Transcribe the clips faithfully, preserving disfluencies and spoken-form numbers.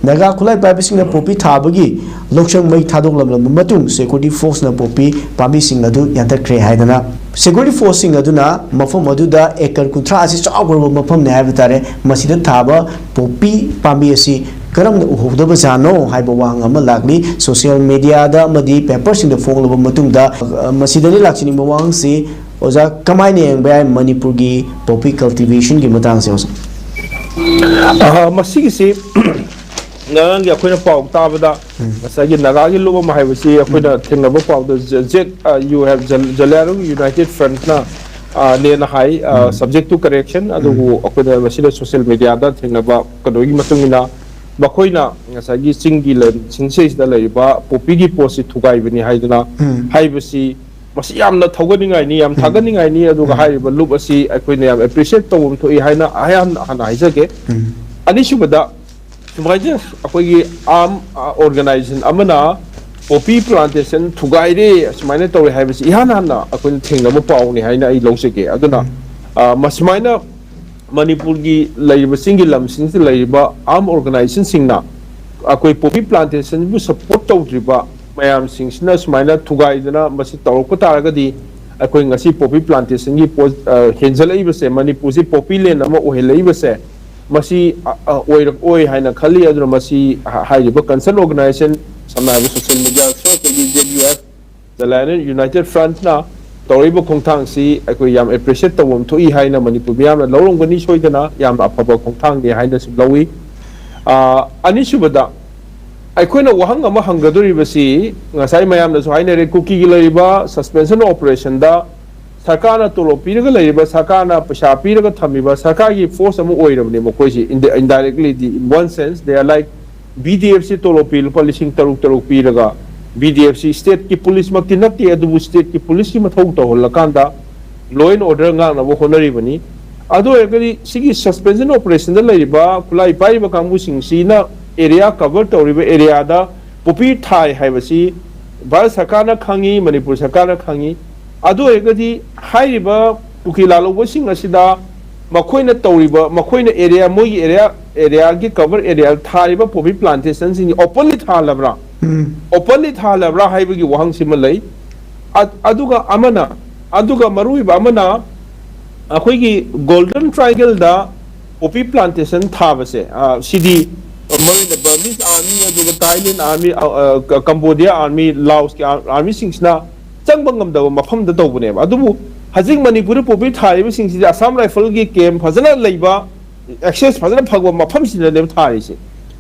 ꯅꯥꯒꯥ ꯈꯨꯠꯂꯥꯏ ꯄꯥꯏꯕꯁꯤꯡꯅ ꯄꯣꯄꯤ ꯊꯥꯕꯒꯤ ꯂꯧꯁꯪ ꯃꯩ ꯊꯥꯗꯣꯛꯂꯝꯂꯕ ꯃꯇꯨꯡ security forceꯅ ꯄꯣꯄꯤ ꯄꯥꯝꯕꯤꯁꯤꯡ ꯑꯗꯨ ꯌꯥꯟꯊꯠꯈ꯭ꯔꯦ ꯍꯥꯏꯗꯅ, security forceꯁꯤꯡ ꯑꯗꯨꯅ ꯃꯐꯝ ꯑꯗꯨꯗ acre ꯀꯨꯟꯊ꯭ꯔꯥ ꯑꯁꯤ ꯆꯥꯎꯈ꯭ꯔꯕ ꯃꯐꯝꯅꯤ ꯍꯥꯏꯕ ꯇꯥꯔꯦ꯫ ꯃꯁꯤꯗ ꯊꯥꯕ ꯄꯣꯄꯤ ꯄꯥꯝꯕꯤ ꯑꯁꯤ ꯀꯔꯝꯅ ꯎꯍꯧꯗꯕꯖꯥꯠꯅꯣ ꯍꯥꯏꯕ ꯋꯥꯍꯪ ꯑꯃ ꯂꯥꯛꯂꯤ꯫ Social mediaꯗ ꯑꯃꯗꯤ paperꯁꯤꯡꯗ ꯐꯣꯡꯂꯕ ꯃꯇꯨꯡꯗ, ꯑ, ꯃꯁꯤꯗꯅꯤ ꯂꯥꯛꯆꯅꯤꯡꯕ ꯋꯥꯍꯪꯁꯤ, ꯑꯣꯖꯥ, ꯀꯃꯥꯏꯅ ꯌꯦꯡꯕ ꯌꯥꯏ ꯃꯅꯤꯄꯨꯔꯒꯤ ꯄꯣꯄꯤ cultivationꯒꯤ ꯃꯇꯥꯡꯁꯦ, ꯑꯣꯖꯥ? ꯑ, ꯃꯁꯤꯒꯤꯁꯤ ꯉꯔꯥꯡꯒꯤ ꯑꯩꯈꯣꯏꯅ ꯄꯥꯎ ꯇꯥꯕꯗ, ꯎꯝ꯫ ꯉꯁꯥꯏꯒꯤ ꯅꯥꯒꯥꯒꯤ ꯂꯨꯞ ꯑꯃ ꯍꯥꯏꯕꯁꯤ ꯑꯩꯈꯣꯏꯅ ꯎꯝ꯫ ꯊꯦꯡꯅꯕ ꯄꯥꯎꯗ, ꯖ-, ꯖꯦꯠ, ꯑ, you have Jal-, Jaliangarung United Frontꯅ, ꯑ, ꯅꯦꯅ ꯍꯥꯏ, ꯑ, ꯎꯝ꯫ Subject to correction, ꯎꯝ꯫ ꯑꯗꯨꯕꯨ ꯑꯩꯈꯣꯏꯅ ꯃꯁꯤꯗ social mediaꯗ ꯊꯦꯡꯅꯕ ꯀꯩꯅꯣꯒꯤ ꯃꯇꯨꯡ ꯏꯟꯅ, ꯃꯈꯣꯏꯅ ꯉꯁꯥꯏꯒꯤ ꯆꯤꯡꯒꯤ ꯂꯝꯁꯤꯡꯁꯤꯗ ꯂꯩꯔꯤꯕ ꯄꯣꯄꯤꯒꯤ ꯄꯣꯠꯁꯤ ꯊꯨꯒꯥꯏꯕꯅꯤ ꯍꯥꯏꯗꯅ ꯎꯝ꯫ ꯍꯥꯏꯕꯁꯤ, ꯃꯁꯤ ꯌꯥꯝꯅ ꯊꯧꯒꯠꯅꯤꯡꯉꯥꯏꯅꯤ, ꯌꯥꯝ ꯎꯝ꯫ ꯊꯥꯒꯠꯅꯤꯡꯉꯥꯏꯅꯤ, ꯑꯗꯨꯒ ꯎꯝ꯫ ꯍꯥꯏꯔꯤꯕ ꯂꯨꯞ ꯑꯁꯤ ꯑꯩꯈꯣꯏꯅ ꯌꯥꯝ appreciate ꯇꯧꯐꯝ ꯊꯣꯛꯏ ꯍꯥꯏꯅ ꯑꯩꯍꯥꯛꯅ ꯍꯥꯟꯅ ꯍꯥꯏꯖꯒꯦ꯫ ꯎꯝ꯫ ꯑꯅꯤꯁꯨꯕꯗ, ꯁꯨꯃꯥꯏꯅ ꯑꯩꯈꯣꯏꯒꯤ arm, ꯑ, organization ꯑꯃꯅ ꯄꯣꯄꯤ plantation ꯊꯨꯒꯥꯏꯔꯦ, ꯑꯁꯨꯃꯥꯏꯅ ꯇꯧꯔꯦ ꯍꯥꯏꯕꯁꯤ ꯏꯍꯥꯟ ꯍꯥꯟꯅ ꯑꯩꯈꯣꯏꯅ ꯊꯦꯡꯅꯕ ꯄꯥꯎꯅꯤ ꯍꯥꯏꯅ ꯑꯩ ꯂꯧꯖꯒꯦ꯫ ꯑꯗꯨꯅ, ꯎꯝ꯫ ꯑ, ꯃꯁꯨꯃꯥꯏꯅ ꯃꯅꯤꯄꯨꯔꯒꯤ ꯂꯩꯔꯤꯕ ꯆꯤꯡꯒꯤ ꯂꯝꯁꯤꯡꯁꯤꯗ ꯂꯩꯔꯤꯕ arm organizationꯁꯤꯡꯅ ꯑꯩꯈꯣꯏ ꯄꯣꯄꯤ plantationꯕꯨ support ꯇꯧꯗ꯭ꯔꯤꯕ ꯃꯌꯥꯝꯁꯤꯡꯁꯤꯅ ꯁꯨꯃꯥꯏꯅ ꯊꯨꯒꯥꯏꯗꯅ ꯃꯁꯤ ꯇꯧꯔꯛꯄ ꯇꯥꯔꯒꯗꯤ, ꯑꯩꯈꯣꯏ ꯉꯁꯤ ꯄꯣꯄꯤ plantationꯒꯤ ꯄꯣꯠ, ꯑ, ꯍꯦꯟꯖꯜꯂꯛꯏꯕꯁꯦ, ꯃꯅꯤꯄꯨꯔꯁꯤ poppy land ꯑꯃ ꯑꯣꯏꯍꯜꯂꯛꯏꯕꯁꯦ, ꯃꯁꯤ, ꯑ, ꯑ, ꯑꯣꯏꯔꯛꯑꯣꯏ ꯍꯥꯏꯅ ꯈꯜꯂꯤ꯫ ꯑꯗꯨꯅ ꯃꯁꯤ ꯍꯥ-, ꯍꯥꯏꯔꯤꯕ concern organization, ꯁꯝꯅ ꯍꯥꯏꯔꯕꯗ social media, ꯁꯣꯔꯠꯀꯠꯀꯤ Z U F, Jaliangarung United Frontꯅ ꯇꯧꯔꯛꯏꯕ ꯈꯣꯡꯊꯥꯡꯁꯤ ꯑꯩꯈꯣꯏ ꯌꯥꯝ appreciate ꯇꯧꯐꯝ ꯊꯣꯛꯏ ꯍꯥꯏꯅ ꯃꯅꯤꯄꯨꯔ ꯃꯤꯌꯥꯝꯅ ꯂꯧꯔꯝꯒꯅꯤ ꯁꯣꯏꯗꯅ, ꯌꯥꯝꯅ ꯑꯐꯕ ꯈꯣꯡꯊꯥꯡꯅꯤ ꯍꯥꯏꯅꯁꯨ ꯂꯧꯏ꯫ ꯑ, ꯑꯅꯤꯁꯨꯕꯗ, ꯑꯩꯈꯣꯏꯅ ꯋꯥꯍꯪ ꯑꯃ ꯍꯪꯒꯗꯧꯔꯤꯕꯁꯤ, ꯉꯁꯥꯏ ꯃꯌꯥꯝꯅꯁꯨ ꯍꯥꯏꯅꯔꯦ, ꯀꯨꯀꯤꯒꯤ ꯂꯩꯔꯤꯕ suspension operationꯗ ꯁꯔꯀꯥꯔꯅ ꯇꯣꯂꯣꯞ ꯄꯤꯔꯒ ꯂꯩꯔꯤꯕ, ꯁꯔꯀꯥꯔꯅ ꯄꯩꯁꯥ ꯄꯤꯔꯒ ꯊꯝꯃꯤꯕ ꯁꯔꯀꯥꯔꯒꯤ force ꯑꯃ ꯑꯣꯏꯔꯕꯅꯤ ꯃꯈꯣꯏꯁꯤ, indi-, indirectly, in one sense, they are like B D F ꯁꯤ ꯇꯣꯂꯣꯞ ꯄꯤ, ꯂꯨꯄꯥ ꯂꯤꯁꯤꯡ ꯇꯔꯨꯛ ꯇꯔꯨꯛ ꯄꯤꯔꯒ, B D F ꯁꯤ stateꯀꯤ policeꯃꯛꯇꯤ ꯅꯠꯇꯦ, ꯑꯗꯨꯕꯨ stateꯀꯤ policeꯀꯤ ꯃꯊꯧ ꯇꯧꯍꯜꯂꯀꯥꯟꯗ law and order ꯉꯥꯛꯅꯕ ꯍꯣꯠꯅꯔꯤꯕꯅꯤ꯫ ꯑꯗꯨ ꯑꯣꯏꯔꯒꯗꯤ ꯁꯤꯒꯤ suspension operationꯗ ꯂꯩꯔꯤꯕ ꯈꯨꯠꯂꯥꯏ ꯄꯥꯏꯔꯤꯕ ꯀꯥꯡꯕꯨꯁꯤꯡꯁꯤꯅ area cover ꯇꯧꯔꯤꯕ areaꯗ poppy ꯊꯥꯏ ꯍꯥꯏꯕꯁꯤ ꯚꯥꯔꯠ ꯁꯔꯀꯥꯔꯅ ꯈꯪꯉꯤ, ꯃꯅꯤꯄꯨꯔ ꯁꯔꯀꯥꯔꯅ ꯈꯪꯉꯤ꯫ ꯑꯗꯨ ꯑꯣꯏꯔꯒꯗꯤ ꯍꯥꯏꯔꯤꯕ ꯀꯨꯀꯤ ꯂꯥꯜꯍꯧꯕꯁꯤꯡ ꯑꯁꯤꯗ ꯃꯈꯣꯏꯅ ꯇꯧꯔꯤꯕ, ꯃꯈꯣꯏꯅ area, ꯃꯣꯏꯒꯤ area ꯑꯦꯔꯤꯌꯥꯒꯤ ꯀꯚꯔ ꯑꯦꯔꯤꯌꯥ ꯊꯥꯔꯤꯕ ꯄꯣꯄꯤ ꯄ꯭ꯂꯥꯟꯇꯦꯁꯟꯁꯤꯡꯁꯤ ꯑꯣꯄꯟꯂꯤ ꯊꯥꯍꯜꯂꯕ꯭ꯔꯥ? ꯎꯝ ꯑꯣꯄꯟꯂꯤ ꯊꯥꯍꯜꯂꯕ꯭ꯔꯥ ꯍꯥꯏꯕꯒꯤ ꯋꯥꯍꯪꯁꯤꯃ ꯂꯩ꯫ ꯑ- ꯑꯗꯨꯒ ꯑꯃꯅ, ꯑꯗꯨꯒ ꯃꯔꯨ ꯑꯣꯏꯕ ꯑꯃꯅ, ꯑꯩꯈꯣꯏꯒꯤ ꯒꯣꯜꯗꯟ ꯇ꯭ꯔꯥꯏꯒꯜꯗ ꯄꯣꯄꯤ ꯄ꯭ꯂꯥꯟꯇꯦꯁꯟ ꯊꯥꯕꯁꯦ, ꯑ, ꯁꯤꯗꯤ ꯃꯔꯨ ꯑꯣꯏꯅ ꯕꯔꯃꯤꯁ ꯑꯥꯔꯃꯤ, ꯑꯗꯨꯒ ꯊꯥꯏꯂꯦꯟ ꯑꯥꯔꯃꯤ, ꯑ, ꯑ, ꯀꯝꯕꯣꯗꯤꯌꯥ ꯑꯥꯔꯃꯤ, ꯂꯥꯎꯁꯀꯤ ꯑꯥꯔ- ꯑꯥꯔꯃꯤꯁꯤꯡꯁꯤꯅ ꯆꯪꯕ ꯉꯝꯗꯕ ꯃꯐꯝꯗ ꯇꯧꯕꯅꯦꯕ꯫ ꯑꯗꯨꯕꯨ ꯍꯧꯖꯤꯛ ꯃꯅꯤꯄꯨꯔꯗ ꯄꯣꯄꯤ ꯊꯥꯔꯤꯕꯁꯤꯡꯁꯤꯗꯤ ꯑꯁꯥꯝ ꯔꯥꯏꯐꯜꯒꯤ ꯀꯦꯝ ꯐꯖꯅ ꯂꯩꯕ, ꯑꯦꯛꯁꯦꯁ ꯐꯖꯅ ꯐꯪꯕ ꯃꯐꯝꯁꯤꯗꯅꯦꯕ ꯊꯥꯔꯤꯁꯦ꯫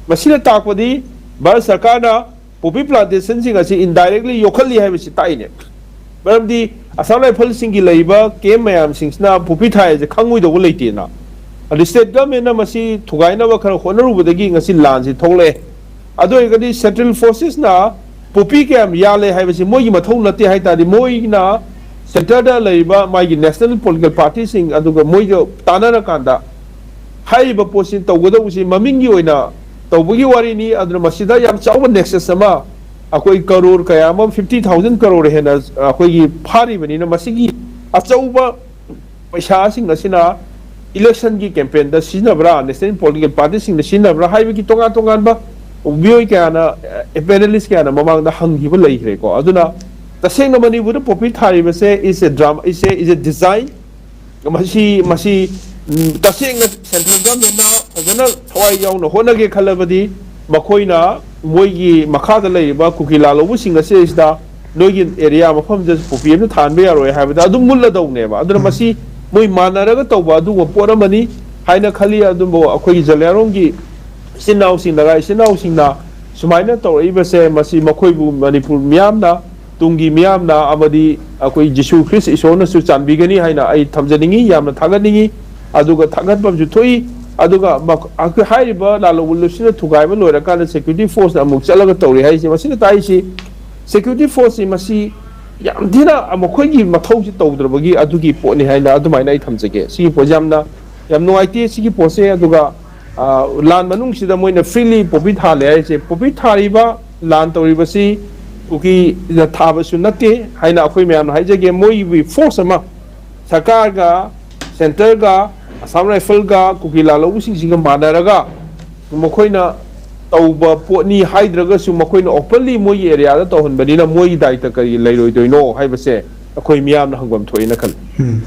ꯃꯁꯤꯅ ꯇꯥꯛꯄꯗꯤ ꯚꯥꯔꯠ ꯁꯔꯀꯥꯔꯅ ꯄꯣꯄꯤ ꯄ꯭ꯂꯥꯟꯇꯦꯁꯟꯁꯤꯡ ꯑꯁꯤ ꯏꯟꯗꯥꯏꯔꯦꯛꯂꯤ ꯌꯣꯛꯈꯠꯂꯤ ꯍꯥꯏꯕꯁꯤ ꯇꯥꯛꯏꯅꯦ꯫ ꯃꯔꯝꯗꯤ ꯑꯁꯥꯝ ꯔꯥꯏꯐꯜꯁꯤꯡꯒꯤ ꯂꯩꯔꯤꯕ ꯀꯦꯝ ꯃꯌꯥꯝꯁꯤꯡꯁꯤꯅ ꯄꯣꯄꯤ ꯊꯥꯏ ꯍꯥꯏꯁꯦ ꯈꯪꯉꯣꯏꯗꯧꯕ ꯂꯩꯇꯦꯅ꯫ ꯑꯗꯨ ꯁ꯭ꯇꯦꯠ ꯒꯚꯔꯟꯃꯦꯟꯠꯅ ꯃꯁꯤ ꯊꯨꯒꯥꯏꯅꯕ ꯈꯔ ꯍꯣꯠꯅꯔꯨꯕꯗꯒꯤ ꯉꯁꯤ ꯂꯥꯟꯁꯤ ꯊꯣꯛꯂꯛꯑꯦ꯫ ꯑꯗꯨ ꯑꯣꯏꯔꯒꯗꯤ ꯁꯦꯟꯇ꯭ꯔꯦꯜ ꯐꯣꯔꯁꯦꯁꯅ ꯄꯣꯄꯤ ꯀꯌꯥꯝ ꯌꯥꯜꯂꯦ ꯍꯥꯏꯕꯁꯤ ꯃꯣꯏꯒꯤ ꯃꯊꯧ ꯅꯠꯇꯦ ꯍꯥꯏ ꯇꯥꯔꯗꯤ, ꯃꯣꯏꯅ ꯁꯦꯟꯇꯔꯗ ꯂꯩꯔꯤꯕ ꯃꯥꯒꯤ ꯅꯦꯁꯅꯦꯜ ꯄꯣꯂꯤꯇꯤꯀꯦꯜ ꯄꯥꯔꯇꯤꯁꯤꯡ ꯑꯗꯨꯒ ꯃꯣꯏꯒ ꯇꯥꯟꯅꯔꯀꯥꯟꯗ ꯍꯥꯏꯔꯤꯕ ꯄꯣꯠꯁꯤ ꯇꯧꯒꯗꯧꯕꯁꯤ ꯃꯃꯤꯡꯒꯤ ꯑꯣꯏꯅ ꯇꯧꯕꯒꯤ ꯋꯥꯔꯤꯅꯤ꯫ ꯑꯗꯨꯅ ꯃꯁꯤꯗ ꯌꯥꯝ ꯆꯥꯎꯕ ꯅꯦꯛꯁꯁ ꯑꯃ, ꯑꯩꯈꯣꯏ ꯀꯔꯣꯔ ꯀꯌꯥ ꯑꯃ, ꯐꯤꯐꯇꯤ ꯊꯥꯎꯖꯟ ꯀꯔꯣꯔ ꯍꯦꯟꯅ ꯑꯩꯈꯣꯏꯒꯤ ꯐꯥꯔꯤꯕꯅꯤꯅ, ꯃꯁꯤꯒꯤ ꯑꯆꯧꯕ ꯄꯩꯁꯥꯁꯤꯡ ꯑꯁꯤꯅ ꯏꯂꯦꯛꯁꯟꯒꯤ ꯀꯦꯝꯄꯦꯟꯗ ꯁꯤꯖꯤꯟꯅꯕ꯭ꯔꯥ, ꯅꯦꯁꯅꯦꯜ ꯄꯣꯂꯤꯇꯤꯀꯦꯜ ꯄꯥꯔꯇꯤꯁꯤꯡꯅ ꯁꯤꯖꯤꯟꯅꯕ꯭ꯔꯥ ꯍꯥꯏꯕꯒꯤ ꯇꯣꯉꯥꯟ ꯇꯣꯉꯥꯟꯕ ꯃꯤꯑꯣꯏ ꯀꯌꯥꯅ, ꯑꯦ, ꯄꯦꯅꯦꯂꯤꯁ ꯀꯌꯥꯅ ꯃꯃꯥꯡꯗ ꯍꯪꯈꯤꯕ ꯂꯩꯈ꯭ꯔꯦꯀꯣ꯫ ꯑꯗꯨꯅ ꯇꯁꯦꯡꯅ ꯃꯅꯤꯄꯨꯔꯗ poppy ꯊꯥꯔꯤꯕꯁꯦ is a drama, is a, is a design꯫ ꯃꯁꯤ, ꯃꯁꯤ, ꯎꯝ, ꯇꯁꯦꯡꯅ ꯁꯦꯟꯇ꯭ꯔꯦꯜ ꯒꯚꯔꯟꯃꯦꯟꯠꯅ ꯐꯖꯅ ꯊꯋꯥꯏ ꯌꯥꯎꯅ ꯍꯣꯠꯅꯒꯦ ꯈꯜꯂꯕꯗꯤ, ꯃꯈꯣꯏꯅ ꯃꯣꯏꯒꯤ ꯃꯈꯥꯗ ꯂꯩꯔꯤꯕ ꯀꯨꯀꯤ ꯂꯥꯜꯍꯧꯕꯁꯤꯡ ꯑꯁꯤꯗꯩꯁꯤꯗ ꯅꯣꯏꯒꯤ ꯑꯦꯔꯤꯌꯥ ꯃꯐꯝꯁꯤꯗ ꯄꯣꯄꯤ ꯑꯃ ꯊꯥꯍꯟꯕ ꯌꯥꯔꯣꯏ ꯍꯥꯏꯕꯗ ꯑꯗꯨꯝ ꯃꯨꯠꯂꯗꯧꯅꯦꯕ꯫ ꯑꯗꯨꯅ ꯃꯁꯤ ꯃꯣꯏ ꯃꯥꯟꯅꯔꯒ ꯇꯧꯕ ꯑꯗꯨꯒꯨꯝꯕ ꯄꯣꯠ ꯑꯃꯅꯤ ꯍꯥꯏꯅ ꯈꯜꯂꯤ꯫ ꯑꯗꯨꯕꯨ ꯑꯩꯈꯣꯏꯒꯤ ꯖꯂꯤꯌꯥꯡꯔꯣꯡꯒꯤ ꯏꯆꯤꯟ ꯏꯅꯥꯎꯁꯤꯡ, ꯅꯥꯒꯥ ꯏꯆꯤꯟ ꯏꯅꯥꯎꯁꯤꯡꯅ ꯁꯨꯃꯥꯏꯅ ꯇꯧꯔꯛꯏꯕꯁꯦ, ꯃꯁꯤ ꯃꯈꯣꯏꯕꯨ ꯃꯅꯤꯄꯨꯔ ꯃꯤꯌꯥꯝꯅ, ꯇꯨꯡꯒꯤ ꯃꯤꯌꯥꯝꯅ ꯑꯃꯗꯤ ꯑꯩꯈꯣꯏ ꯖꯤꯁꯨ ꯈ꯭ꯔꯤꯁ ꯏꯁꯣꯔꯅꯁꯨ ꯆꯥꯟꯕꯤꯒꯅꯤ ꯍꯥꯏꯅ ꯑꯩ ꯊꯝꯖꯅꯤꯡꯉꯤ, ꯌꯥꯝꯅ ꯊꯥꯒꯠꯅꯤꯡꯉꯤ꯫ ꯑꯗꯨꯒ ꯊꯥꯒꯠꯄ ꯑꯃꯁꯨ ꯊꯣꯛꯏ꯫ ꯑꯗꯨꯒ ꯃꯈ-, ꯑꯩꯈꯣꯏ ꯍꯥꯏꯔꯤꯕ ꯂꯥꯜꯍꯧꯕ ꯂꯨꯞꯁꯤꯅ ꯊꯨꯒꯥꯏꯕ ꯂꯣꯏꯔꯀꯥꯟꯗ ꯁꯦꯀ꯭ꯌꯨꯔꯤꯇꯤ ꯐꯣꯔꯁꯅ ꯑꯃꯨꯛ ꯆꯠꯂꯒ ꯇꯧꯔꯤ ꯍꯥꯏꯁꯦ, ꯃꯁꯤꯅ ꯇꯥꯛꯏꯁꯤ ꯁꯦꯀ꯭ꯌꯨꯔꯤꯇꯤ ꯐꯣꯔꯁꯁꯤ ꯃꯁꯤ ꯌꯥꯝ ꯊꯤꯅ ꯃꯈꯣꯏꯒꯤ ꯃꯊꯧꯁꯤ ꯇꯧꯗ꯭ꯔꯕꯒꯤ ꯑꯗꯨꯒꯤ ꯄꯣꯠꯅꯤ ꯍꯥꯏꯅ ꯑꯗꯨꯃꯥꯏꯅ ꯑꯩ ꯊꯝꯖꯒꯦ꯫ ꯁꯤꯒꯤ ꯄꯣꯠꯁꯤ ꯌꯥꯝꯅ, ꯌꯥꯝ ꯅꯨꯡꯉꯥꯏꯇꯦ꯫ ꯁꯤꯒꯤ ꯄꯣꯠꯁꯦ, ꯑꯗꯨꯒ, ꯑ, ꯂꯥꯟ ꯃꯅꯨꯡꯁꯤꯗ ꯃꯣꯏꯅ ꯐ꯭ꯔꯤꯂꯤ ꯄꯣꯄꯤ ꯊꯥꯜꯂꯦ ꯍꯥꯏꯁꯦ, ꯄꯣꯄꯤ ꯊꯥꯔꯤꯕ, ꯂꯥꯟ ꯇꯧꯔꯤꯕꯁꯤ ꯀꯨꯀꯤꯅ ꯊꯥꯕꯁꯨ ꯅꯠꯇꯦ ꯍꯥꯏꯅ ꯑꯩꯈꯣꯏ ꯃꯌꯥꯝꯅ ꯍꯥꯏꯖꯒꯦ꯫ ꯃꯣꯏꯒꯤ ꯐꯣꯔꯁ ꯑꯃ ꯁꯔꯀꯥꯔꯒ, ꯁꯦꯟꯇꯔꯒ, ꯑꯁꯥꯝ ꯔꯥꯏꯐꯜꯒ ꯀꯨꯀꯤ ꯂꯥꯜꯍꯧꯕꯁꯤꯡꯁꯤꯒ ꯃꯥꯟꯅꯔꯒ ꯃꯈꯣꯏꯅ ꯇꯧꯕ ꯄꯣꯠꯅꯤ ꯍꯥꯏꯗ꯭ꯔꯒꯁꯨ, ꯃꯈꯣꯏꯅ ꯑꯣꯄꯟꯂꯤ ꯃꯣꯏꯒꯤ ꯑꯦꯔꯤꯌꯥꯗ ꯇꯧꯍꯟꯕꯅꯤꯅ ꯃꯣꯏꯒꯤ ꯗꯥꯏꯇ ꯀꯔꯤ ꯂꯩꯔꯣꯏꯗꯣꯏꯅꯣ ꯍꯥꯏꯕꯁꯦ ꯑꯩꯈꯣꯏ ꯃꯤꯌꯥꯝꯅ ꯍꯪꯐꯝ ꯊꯣꯛꯑꯦꯅ ꯈꯜꯂꯤ꯫ ꯎꯝ꯫